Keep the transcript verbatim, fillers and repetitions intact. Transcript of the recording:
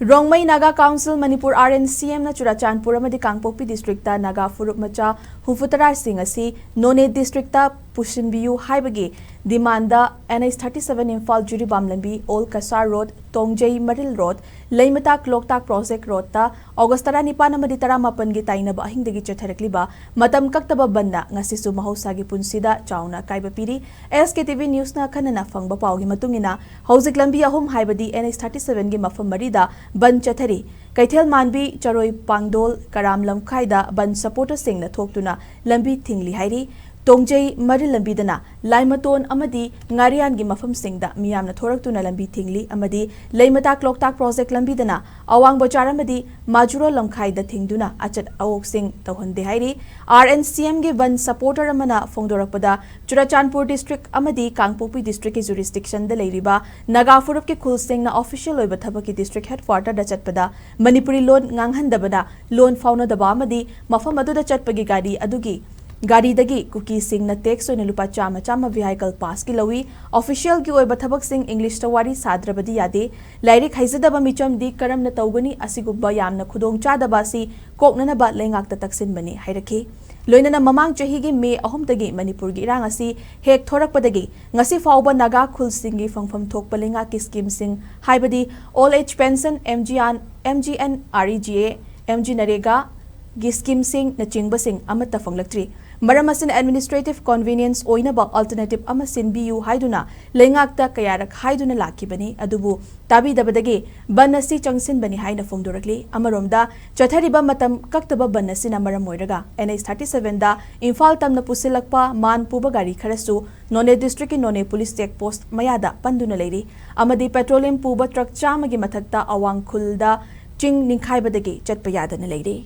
Rongmei Naga council Manipur, RNCM, ꯅ ꯆꯨꯔꯥꯆꯥꯟꯄꯨꯔ ꯑꯃꯗꯤ ꯀꯥꯡꯄꯣꯛꯄꯤ district Naga ꯐꯨꯔꯨꯞ ꯃꯆꯥ ꯍꯨꯝꯐꯨꯇꯔꯥꯁꯤꯡ ꯑꯁꯤ ꯅꯣꯅꯦ ꯗꯤꯁꯇ꯭ꯔꯤꯛꯇ ꯄꯨꯁꯤꯟꯕꯤꯌꯨ ꯍꯥꯏꯕꯒꯤ demand NH thirty seven Imphal Jiribam ꯂꯝꯕꯤ, ꯑꯣꯜ ꯀꯁꯥꯔ ꯔꯣꯗ, ꯇꯣꯡꯖꯩ ꯃꯔꯤꯜ ꯔꯣꯗ, ꯂꯩꯃꯇꯥꯛ ꯂꯣꯛꯇꯥꯛ ꯄ꯭ꯔꯣꯖꯦꯛ ꯔꯣꯗꯇ ꯑꯣꯒꯁ ꯇꯔꯥꯅꯤꯄꯥꯟ ꯑꯃꯗꯤ ꯇꯔꯥꯃꯥꯄꯟꯒꯤ ꯇꯥꯏꯅꯕ ꯑꯍꯤꯡꯗꯒꯤ ꯆꯠꯊꯔꯛꯂꯤꯕ ꯃꯇꯝ ꯀꯛꯇꯕ ꯕꯟꯅ ꯉꯁꯤꯁꯨ ꯃꯍꯧꯁꯥꯒꯤ ꯄꯨꯟꯁꯤꯗ ꯆꯥꯎꯅ ꯑꯀꯥꯏꯕ ꯄꯤꯔꯤ꯫ SKTV Newsꯅ ꯑꯈꯟꯅꯅ ꯐꯪꯕ ꯄꯥꯎꯒꯤ ꯃꯇꯨꯡ ꯏꯟꯅ, ꯍꯧꯖꯤꯛ ꯂꯝꯕꯤ ꯑꯍꯨꯝ, ꯍꯥꯏꯕꯗꯤ NH thirty sevenꯒꯤ ꯃꯐꯝ ꯃꯔꯤꯗ ꯕꯟ ꯆꯠꯊꯔꯤ꯫ ꯀꯩꯊꯦꯜ ꯃꯥꯟꯕꯤ, ꯆꯔꯣꯏ ꯄꯥꯡꯗꯣꯜ, ꯀꯔꯥꯝ ꯂꯝꯈꯥꯏꯗ ꯕꯟ ꯁꯄꯣꯔꯇꯔꯁꯤꯡꯅ ꯊꯣꯛꯇꯨꯅ ꯂꯝꯕꯤ ꯊꯤꯡꯂꯤ ꯍꯥꯏꯔꯤ꯫ ꯇꯣꯡꯖꯩ ꯃꯔꯤꯜ ꯂꯝꯕꯤꯗꯅ ꯂꯥꯏꯃꯇꯣꯟ ꯑꯃꯗꯤ ꯉꯥꯔꯤꯌꯥꯟꯒꯤ ꯃꯐꯝꯁꯤꯡꯗ ꯃꯤꯌꯥꯝꯅ ꯊꯣꯔꯛꯇꯨꯅ ꯂꯝꯕꯤ ꯊꯤꯡꯂꯤ ꯑꯃꯗꯤ ꯂꯩꯃꯇꯥꯛ ꯂꯣꯛꯇꯥꯛ ꯄ꯭ꯔꯣꯖꯦꯛ ꯂꯝꯕꯤꯗꯅ ꯑꯋꯥꯡ ꯕꯖꯥꯔ ꯑꯃꯗꯤ ꯃꯥꯖꯨꯔꯣ ꯂꯝꯈꯥꯏꯗ ꯊꯤꯡꯗꯨꯅ ꯑꯆꯠ ꯑꯋꯣꯛꯁꯤꯡ ꯇꯧꯍꯟꯗꯦ ꯍꯥꯏꯔꯤ꯫ RNCMꯒꯤ ꯕꯟ ꯁꯄꯣꯔꯇꯔ ꯑꯃꯅ ꯐꯣꯡꯗꯣꯔꯛꯄꯗ, ꯆꯨꯔꯥꯆꯥꯟꯄꯨꯔ ꯗꯤꯁꯇ꯭ꯔꯤꯛ ꯑꯃꯗꯤ ꯀꯥꯡꯄꯣꯛꯄꯤ ꯗꯤꯁꯇ꯭ꯔꯤꯛꯀꯤ ꯖꯨꯔꯤꯁꯗꯤꯛꯁꯟꯗ ꯂꯩꯔꯤꯕ ꯅꯥꯒꯥ ꯐꯨꯔꯨꯞꯀꯤ ꯈꯨꯜꯁꯤꯡꯅ ꯑꯣꯐꯤꯁꯤꯌꯦꯜ ꯑꯣꯏꯕ ꯊꯕꯛꯀꯤ ꯗꯤꯁꯇ꯭ꯔꯤꯛ ꯍꯦꯗꯀ꯭ꯋꯥꯔꯇꯔꯗ ꯆꯠꯄꯗ ꯃꯅꯤꯄꯨꯔꯤ ꯂꯣꯟ ꯉꯥꯡꯍꯟꯗꯕꯅ, ꯂꯣꯟ ꯐꯥꯎꯅꯗꯕ ꯑꯃꯗꯤ ꯃꯐꯝ ꯑꯗꯨꯗ ꯆꯠꯄꯒꯤ ꯒꯥꯔꯤ ꯑꯗꯨꯒꯤ, ꯒꯥꯔꯤꯗꯒꯤ ꯀꯨꯀꯤꯁꯤꯡꯅ ꯇꯦꯛꯁ ꯑꯣꯏꯅ ꯂꯨꯄꯥ ꯆꯥꯝꯃ ꯆꯥꯝꯃ vehicle passꯀꯤ ꯂꯧꯏ꯫ ꯑꯣꯐꯤꯁꯤꯌꯦꯜꯒꯤ ꯑꯣꯏꯕ ꯊꯕꯛꯁꯤꯡ ꯏꯪꯂꯤꯁꯇ ꯋꯥꯔꯤ ꯁꯥꯗ꯭ꯔꯕꯗꯤ ꯌꯥꯗꯦ꯫ ꯂꯥꯏꯔꯤꯛ ꯍꯩꯖꯗꯕ ꯃꯤꯆꯝꯗꯤ ꯀꯔꯝꯅ ꯇꯧꯒꯅꯤ? ꯑꯁꯤꯒꯨꯝꯕ ꯌꯥꯝꯅ ꯈꯨꯗꯣꯡꯆꯥꯗꯕ ꯑꯁꯤ ꯀꯣꯛꯅꯅꯕ ꯂꯩꯉꯥꯛꯇ ꯇꯛꯁꯤꯟꯕꯅꯤ ꯍꯥꯏꯔꯛꯈꯤ꯫ ꯂꯣꯏꯅꯅ ꯃꯃꯥꯡ ꯆꯍꯤꯒꯤ ꯃꯦ ꯑꯍꯨꯝꯗꯒꯤ ꯃꯅꯤꯄꯨꯔꯒꯤ ꯏꯔꯥꯡ ꯑꯁꯤ ꯍꯦꯛ ꯊꯣꯔꯛꯄꯗꯒꯤ ꯉꯁꯤ ꯐꯥꯎꯕ ꯅꯥꯒꯥ ꯈꯨꯜꯁꯤꯡꯒꯤ ꯐꯪꯐꯝ ꯊꯣꯛꯄ ꯂꯩꯉꯥꯛꯀꯤ ꯁ꯭ꯀꯤꯝꯁꯤꯡ, ꯍꯥꯏꯕꯗꯤ Old Age Pension, MGN, MGNREGA, MGNREGAꯒꯤ ꯁ꯭ꯀꯤꯝꯁꯤꯡꯅꯆꯤꯡꯕꯁꯤꯡ ꯑꯃꯠꯇ ꯐꯪꯂꯛꯇ꯭ꯔꯤ꯫ ꯃꯔꯝ ꯑꯁꯤꯅ administrative convenience ꯑꯣꯏꯅꯕ alternative ꯑꯃ ꯁꯤꯟꯕꯤꯌꯨ ꯍꯥꯏꯗꯨꯅ ꯂꯩꯉꯥꯛꯇ ꯀꯌꯥꯔꯛ ꯍꯥꯏꯗꯨꯅ ꯂꯥꯛꯈꯤꯕꯅꯤ, ꯑꯗꯨꯕꯨ ꯇꯥꯕꯤꯗꯕꯗꯒꯤ ꯕꯟ ꯑꯁꯤ ꯆꯪꯁꯤꯟꯕꯅꯤ ꯍꯥꯏꯅ ꯐꯣꯡꯗꯣꯔꯛꯂꯤ꯫ ꯑꯃꯔꯣꯝꯗ, ꯆꯠꯊꯔꯤꯕ ꯃꯇꯝ ꯀꯛꯇꯕ ꯕꯟ ꯑꯁꯤꯅ ꯃꯔꯝ ꯑꯣꯏꯔꯒ NH thirty sevenꯗ ꯏꯝꯐꯥꯜ ꯇꯝꯅ ꯄꯨꯁꯤꯜꯂꯛꯄ ꯃꯥꯟ ꯄꯨꯕ ꯒꯥꯔꯤ ꯈꯔꯁꯨ ꯅꯣꯅꯦ ꯗꯤꯁꯇ꯭ꯔꯤꯛꯀꯤ ꯅꯣꯅꯦ ꯄꯨꯂꯤꯁ ꯆꯦꯛ ꯄꯣꯁꯠ ꯃꯌꯥꯗ ꯄꯟꯗꯨꯅ ꯂꯩꯔꯤ ꯑꯃꯗꯤ ꯄꯦꯇ꯭ꯔꯣꯂꯤꯌꯝ ꯄꯨꯕ ꯇ꯭ꯔꯛ ꯆꯥꯝꯃꯒꯤ ꯃꯊꯛꯇ ꯑꯋꯥꯡ ꯈꯨꯜꯗ ꯆꯤꯡ ꯅꯤꯡꯈꯥꯏꯕꯗꯒꯤ ꯆꯠꯄ ꯌꯥꯗꯅ ꯂꯩꯔꯤ꯫